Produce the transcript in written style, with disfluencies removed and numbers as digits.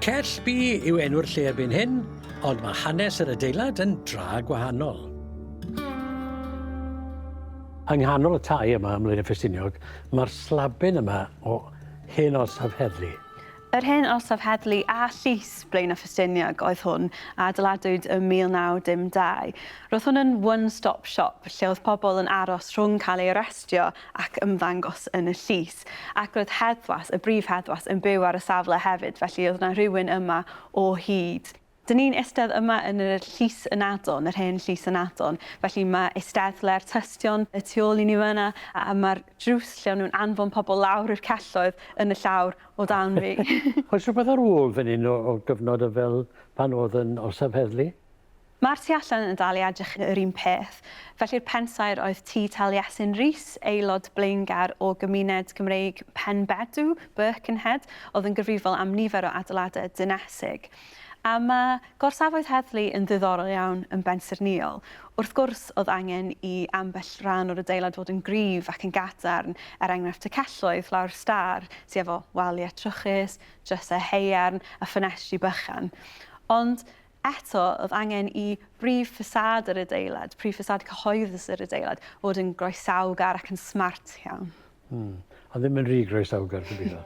Cell B yw enw'r lle erbyn hyn, ond mae hanes yr adeilad yn dra gwahanol. Yng nghanol y tai yma ym Mlaenau Ffestiniog, mae'r slabin yma o hen orsaf heddlu. Yr hen orsaf heddlu a llys Blaenau Ffestiniog oedd hwn, a adeiladwyd ym 1902. Roedd hwn yn one-stop shop lle oedd pobl yn aros rhwng cael eu arestio ac ymddangos yn y llys. Ac roedd heddwas, y brif heddwas, yn byw ar y safle hefyd, felly oedd yna rhywun yma o hyd. Dyn ni'n eistedd yma yn y Llys Ynadon, yr hen Llys Ynadon, felly mae eisteddle'r tystion y tu ôl i ni fan'na, a mae'r drws lle o'n nhw'n anfon pobl lawr i'r celloedd yn y llawr o dan fi. Oes rhywbeth ar ôl fan hyn o o gyfnod y fel pan oedd yn orsaf heddlu? Mae'r tu allan yn dal i edrych yr un peth. Felly'r pensaer oedd Tŷ Taliesin Rees, aelod blaengar o gymuned Gymreig Penbedw, Birkenhead, oedd yn gyfrifol am nifer o adeiladau dinesig. A mae gorsafoedd heddlu yn ddiddorol iawn yn bensaernïol. Wrth gwrs, oedd angen i ambell ran o'r adeilad fod yn gryf ac yn gadarn, er enghraifft y celloedd lawr stâr, sy efo waliau trwchus, drysau haearn a ffenestri bychan. Ond Eto, oedd angen i brif ffasâd yr adeilad, prif ffasâd cyhoeddus yr adeilad, fod yn groesawgar ac yn smart iawn. Hmm. Ond ddim yn rhy groesawgar, gobeithio.